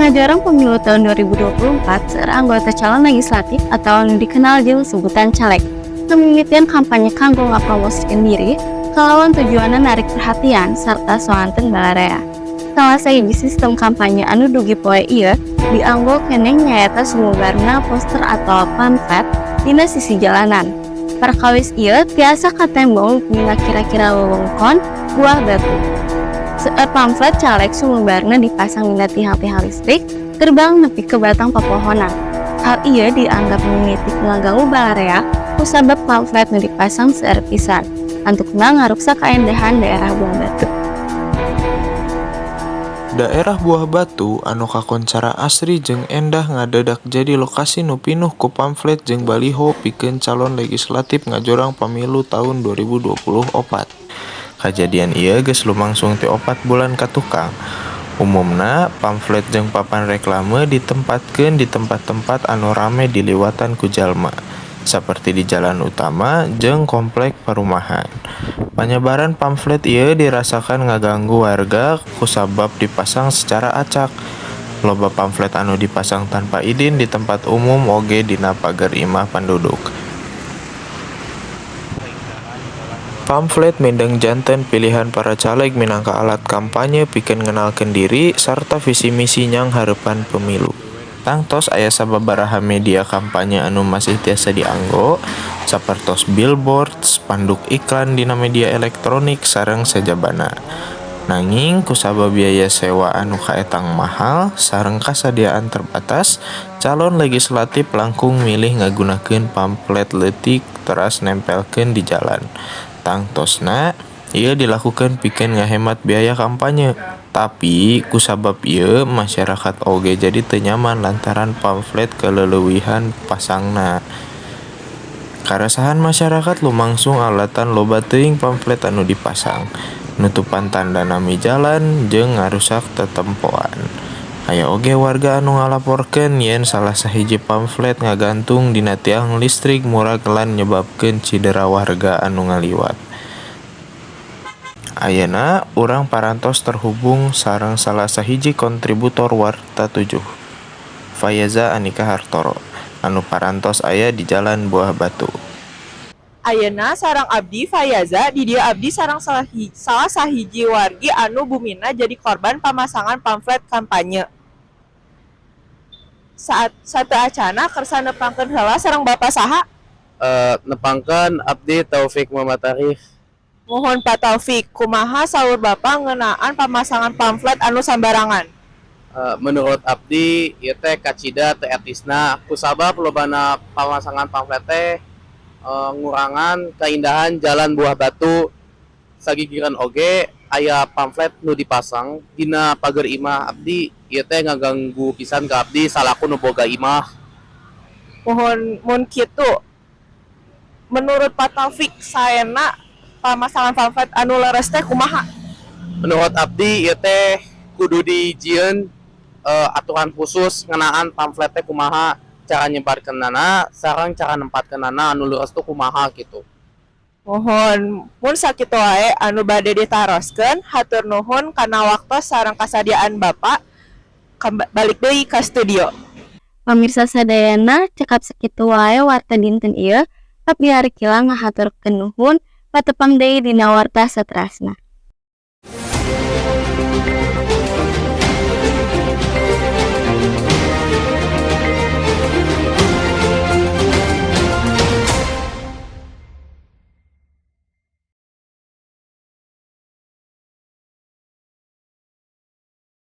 Ngajorong pemilu tahun 2024, seueur anggota calon legislatif atau anu dikenal jeung sebutan caleg ngamimitian kampanye kanggo ngapromosikeun diri kalawan tujuanna narik perhatian sarta soanten balarea. Salah sahiji sistem kampanye anu dugi poe ieu dianggo keneh nyaeta sumebarna poster atau pamflet dina sisi jalanan. Perkawis ieu tiasa katembong dina kira-kira wewengkon Buah Batu. Seueur pamflet caleg sumebarna dipasang dina tiang-tiang listrik, gerbang nepi ka batang pepohonan. Hal ieu dianggap mimiti ngaganggu balarea kusabab pamflet nu dipasang seueur pisan, antukna ngaruksak kaendahan daerah Buah Batu. Daerah Buah Batu anu kakoncara asri jeung endah ngadadak jadi lokasi nu pinuh ku pamflet jeung baliho pikeun calon legislatif ngajorang pamilu taun 2024. Kajadian ieu geus lumangsung ti 4 bulan ka tukang. Umumna, pamflet jeung papan reklame ditempatkeun di tempat-tempat anu rame diliwatan ku jalma, saperti di jalan utama jeung komplek parumahan. Panyebaran pamflet ieu dirasakan ngaganggu warga kusabab dipasang sacara acak. Loba pamflet anu dipasang tanpa idin di tempat umum oge dina pager imah panduduk. Pamflet mindeng janten pilihan para caleg minangka alat kampanye pikeun ngenalkeun diri sarta visi misi nyanghareupan pemilu. Tangtos aya sababaraha media kampanye anu masih tiasa dianggo, sapertos billboard, spanduk iklan dina media elektronik sareng sajabana. Nanging kusabab biaya sewa anu kaetang mahal sareng kasadiaan terbatas, calon legislatif langkung milih ngagunakeun pamflet leutik teras nempelkeun di jalan. Tangtosna, ieu dilakukeun pikeun ngahemat biaya kampanye. Tapi, kusabab ieu masyarakat oge jadi teu nyaman lantaran pamflet kaleleuwihan pasangna. Karesahan masyarakat lumangsung alatan loba teuing pamflet anu dipasang, nutupan tanda nami jalan jeung ngarusak tetempoan. Aya oge warga anu ngalaporkeun yen salah sahiji pamflet ngagantung dina tiang listrik murag lan nyebabkeun cidera warga anu ngaliwat. Ayeuna urang parantos terhubung sareng salah sahiji kontributor Warta 7, Fayaza Anika Hartoro, anu parantos aya di Jalan Buah Batu. Ayeuna sareng abdi Fayaza, di dieu abdi sareng salah sahiji wargi anu bumina jadi korban pamasangan pamflet kampanye. Saat sateuacanna kersa nepangkeun heula sareng Bapak saha? Nepangkeun abdi Taufik Muhammad Arif. Muhun, Pak Taufik, kumaha saur Bapak ngeunaan pamasangan pamflet anu sambarangan? Menurut abdi ieu teh kacida teu etisna kusabab lobana pamasangan pamflet teh ngurangan keindahan Jalan Buah Batu. Sagigireun oge aya pamflet nu dipasang dina pager imah abdi, ieu teh ngaganggu pisan ka abdi salaku nu boga imah. Muhun, mun kitu menurut Pak Taufik saena pamasangan pamflet anu leres teh kumaha? Menurut abdi ieu teh kudu dijieun aturan khusus ngeunaan pamflet teh kumaha cara nyebarkeunana sareng cara nempatkeunana anu leres tuh kumaha gitu. Muhun, mun sakitu wae anu bade ditaroskeun, hatur nuhun kana waktos sareng kasadiaan Bapak. Balik deui ka studio. Pamirsa sadayana, cekap sakitu wae warta dinten ieu. Abdi Arikila ngahaturkeun nuhun, patepang deui dina warta saterasna.